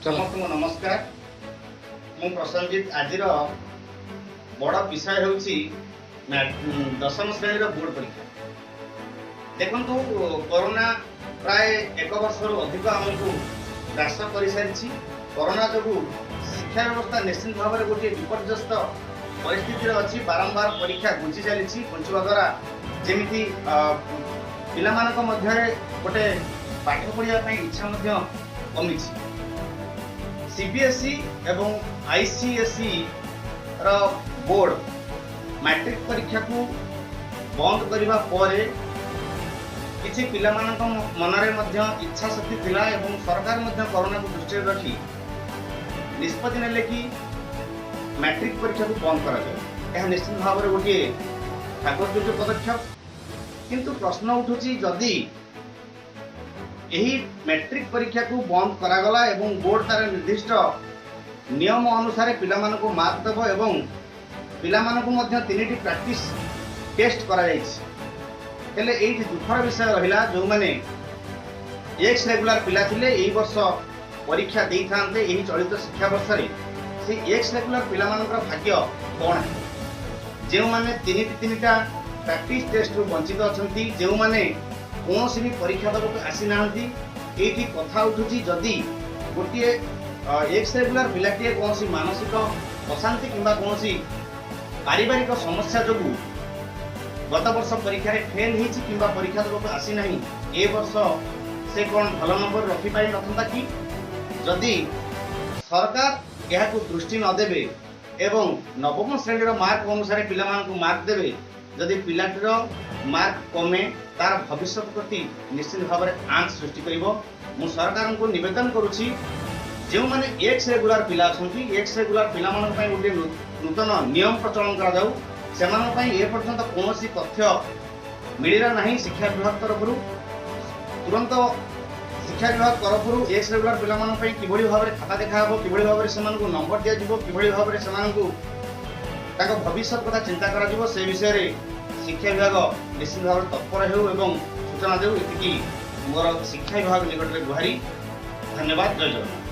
ସମସ୍ତଙ୍କୁ ନମସ୍କାର। ମୁଁ ପ୍ରସଞ୍ଜିତ। ଆଜିର ବଡ଼ ବିଷୟ ହେଉଛି ଦଶମ ଶ୍ରେଣୀର ବୋର୍ଡ଼ ପରୀକ୍ଷା। ଦେଖନ୍ତୁ, କରୋନା ପ୍ରାୟ ଏକ ବର୍ଷରୁ ଅଧିକ ଆମକୁ ଗ୍ରାସ କରିସାରିଛି। କରୋନା ଯୋଗୁଁ ଶିକ୍ଷା ବ୍ୟବସ୍ଥା ନିଶ୍ଚିତ ଭାବରେ ଗୋଟିଏ ବିପର୍ଯ୍ୟସ୍ତ ପରିସ୍ଥିତିରେ ଅଛି। ବାରମ୍ବାର ପରୀକ୍ଷା ଘୁଞ୍ଚି ଚାଲିଛି। ଘୁଞ୍ଚିବା ଦ୍ୱାରା ଯେମିତି ପିଲାମାନଙ୍କ ମଧ୍ୟରେ ଗୋଟେ ପାଠ ପଢ଼ିବା ପାଇଁ ଇଚ୍ଛା ମଧ୍ୟ କମିଛି। ସିବିଏସ୍ଇ ଏବଂ ଆଇସିଏସ୍ଇ ର ବୋର୍ଡ଼ ମାଟ୍ରିକ ପରୀକ୍ଷାକୁ ବନ୍ଦ କରିବା ପରେ କିଛି ପିଲାମାନଙ୍କ ମନରେ ମଧ୍ୟ ଇଚ୍ଛା ଶକ୍ତି ଥିଲା ଏବଂ ସରକାର ମଧ୍ୟ କରୋନାକୁ ଦୃଷ୍ଟିରେ ରଖି ନିଷ୍ପତ୍ତି ନେଲେ କି ମାଟ୍ରିକ ପରୀକ୍ଷାକୁ ବନ୍ଦ କରାଯାଉ। ଏହା ନିଶ୍ଚିତ ଭାବରେ ଗୋଟିଏ ସ୍ୱାଗତଯୋଗ୍ୟ ପଦକ୍ଷେପ। କିନ୍ତୁ ପ୍ରଶ୍ନ ଉଠୁଛି, ଯଦି ଏହି ମାଟ୍ରିକ ପରୀକ୍ଷାକୁ ବନ୍ଦ କରାଗଲା ଏବଂ ବୋର୍ଡ଼ ତାର ନିର୍ଦ୍ଦିଷ୍ଟ ନିୟମ ଅନୁସାରେ ପିଲାମାନଙ୍କୁ ମାର୍କ ଦେବ ଏବଂ ପିଲାମାନଙ୍କୁ ମଧ୍ୟ ତିନିଟି ପ୍ରାକ୍ଟିସ୍ ଟେଷ୍ଟ କରାଯାଇଛି, ହେଲେ ଏଇଠି ଦୁଃଖର ବିଷୟ ରହିଲା, ଯେଉଁମାନେ ଏକ୍ସ ରେଗୁଲାର ପିଲା ଥିଲେ, ଏଇ ବର୍ଷ ପରୀକ୍ଷା ଦେଇଥାନ୍ତେ ଏହି ଚଳିତ ଶିକ୍ଷାବର୍ଷରେ, ସେଇ ଏକ୍ସ ରେଗୁଲାର ପିଲାମାନଙ୍କର ଭାଗ୍ୟ କ'ଣ ହେବ? ଯେଉଁମାନେ ତିନିଟି ତିନିଟା ପ୍ରାକ୍ଟିସ୍ ଟେଷ୍ଟରୁ ବଞ୍ଚିତ ଅଛନ୍ତି, ଯେଉଁମାନେ କୌଣସି ବି ପରୀକ୍ଷା ଦେବାକୁ ଆସିନାହାନ୍ତି। ଏଇଠି କଥା ଉଠୁଛି, ଯଦି ଗୋଟିଏ ଏକ୍ସ ରେଗୁଲାର ପିଲାଟିଏ କୌଣସି ମାନସିକ ଅଶାନ୍ତି କିମ୍ବା କୌଣସି ପାରିବାରିକ ସମସ୍ୟା ଯୋଗୁଁ ଗତ ବର୍ଷ ପରୀକ୍ଷାରେ ଫେଲ୍ ହେଇଛି କିମ୍ବା ପରୀକ୍ଷା ଦେବାକୁ ଆସିନାହିଁ, ଏ ବର୍ଷ ସେ କ'ଣ ଭଲ ନମ୍ବର ରଖିପାରିନଥାନ୍ତା କି? ଯଦି ସରକାର ଏହାକୁ ଦୃଷ୍ଟି ନ ଦେବେ ଏବଂ ନବମ ଶ୍ରେଣୀର ମାର୍କ ଅନୁସାରେ ପିଲାମାନଙ୍କୁ ମାର୍କ ଦେବେ, ଯଦି ପିଲାଟିର ମାର୍କ କମେ, ତାର ଭବିଷ୍ୟତ ପ୍ରତି ନିଶ୍ଚିତ ଭାବରେ ଆଞ୍ଚ ସୃଷ୍ଟି କରିବ। ମୁଁ ସରକାରଙ୍କୁ ନିବେଦନ କରୁଛି, ଯେଉଁମାନେ ଏକ୍ସ ରେଗୁଲାର ପିଲା ଅଛନ୍ତି, ଏକ୍ସ ରେଗୁଲାର ପିଲାମାନଙ୍କ ପାଇଁ ଗୋଟିଏ ନୂତନ ନିୟମ ପ୍ରଚଳନ କରାଯାଉ। ସେମାନଙ୍କ ପାଇଁ ଏପର୍ଯ୍ୟନ୍ତ କୌଣସି ତଥ୍ୟ ମିଳିଲା ନାହିଁ ଶିକ୍ଷା ବିଭାଗ ତରଫରୁ। ତୁରନ୍ତ ଶିକ୍ଷା ବିଭାଗ ତରଫରୁ ଏକ୍ସ ରେଗୁଲାର ପିଲାମାନଙ୍କ ପାଇଁ କିଭଳି ଭାବରେ ଖାତା ଦେଖାହେବ, କିଭଳି ଭାବରେ ସେମାନଙ୍କୁ ନମ୍ବର ଦିଆଯିବ, କିଭଳି ଭାବରେ ସେମାନଙ୍କୁ ତାଙ୍କ ଭବିଷ୍ୟତ କଥା ଚିନ୍ତା କରାଯିବ, ସେ ବିଷୟରେ ଶିକ୍ଷା ବିଭାଗ ନିଶ୍ଚିତ ଭାବରେ ତତ୍ପର ହେଉ ଏବଂ ସୂଚନା ଦେଉ। ଏତିକି ମୋର ଶିକ୍ଷା ବିଭାଗ ନିକଟରେ ଗୁହାରି। ଧନ୍ୟବାଦ। ଜୟ ଜଗନ୍ନାଥ।